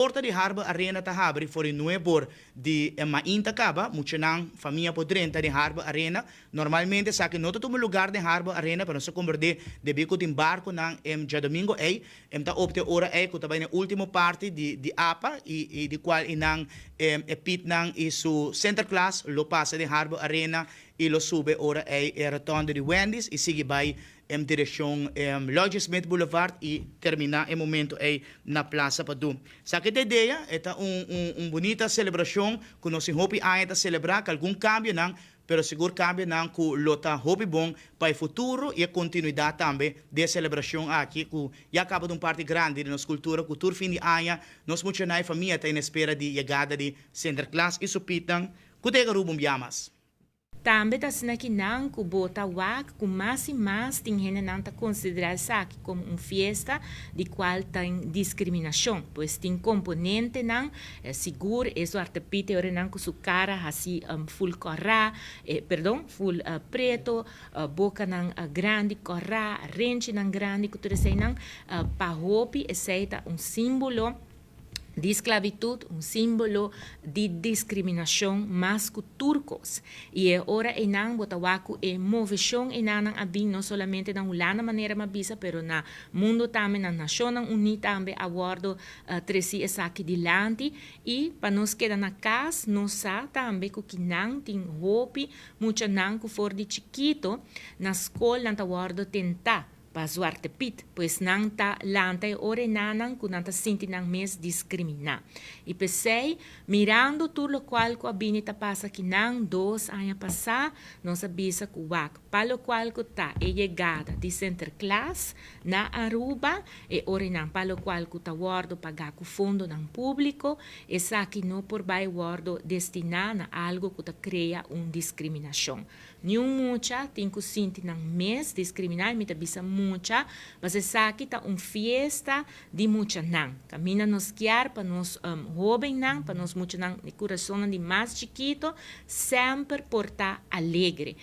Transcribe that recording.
Porta di Harbor Arena ta habri for di 9 or di mainta caba, muchanan, famia por drenta den Harbor Arena. Normalmente esaki no ta tuma lugar den Harbor Arena, pero nos a comprende debi cu tin barconan diadomingo ey, ta opta ora ey cu tambe na ultimo parti di APA y di cual inang e Pietnan y su Sinterklaas lo pasa den Harbor Arena y lo sube ora ey e rotonde di Wendy's y sigui bay den direccion Lodge Smith Boulevard y termina e momento ey na Plaza Padu. Esaki ta e idea, ta un bunita celebracion cu nos hopi aña ta celebra, cu algun cambionan, pero sigur cambionan cu lo ta hopi bon pa e futuro y e continuidad tambe di e celebracion aki, cu ya caba di un parti grandi di nos cultura, cu tur fin di aña, nos muchanan y famia ta na espera di yegada di Sinterklaas y su Pietnan, cu ta Aruba biamas. Tambe ta asina cu nan cu bo ta wak cu mas y mas tin hende nan ta considera esaki como un fiesta di cual tin discriminacion, pues tin componentenan, sigur e Zwarte Piet ora nan cu su cara asina full cora, perdon, full preto, bocanan grandi cora, renchinan grandi cu tur eseynan, pa hopi esey ta un simbolo di esclavitud, un simbolo di discriminacion mas cu tur cos. Y ora eynan bo ta wak cu e movecion eynan a bin no solamente na Hulanda, manera m'a bisa, pero na mundo tambe, na Nacionnan Uni tambe a wordo treci esaki dilanti y pa nos keda na cas. Nos sa tambe cu nan tin hopi muchanan cu for di chikito na scol nan ta wordo tenta pa Zwarte Piet, pues nan ta lanta e ora nan cu nan ta sinti nan mes discrimina. Y p'esey, mirando tur locual cu a bini ta pasa cu nan 2 aña pasa, nos a bisa cu wak, pa locual cu ta e yegada di Sinterklaas na Aruba, e ora nan pa locual cu ta wordo paga cu fondonan publico, esaki no por bay wordo destina na algo cu ta crea un discriminacion. Ningun mucha tin cu sinti nan mes discrimina. Mi ta bisa mucha, mas esaki ta un fiesta di muchanan. Caminda nos kier pa nos hobennan, pa nos muchanan di curason di mas chikito, semper por ta alegre.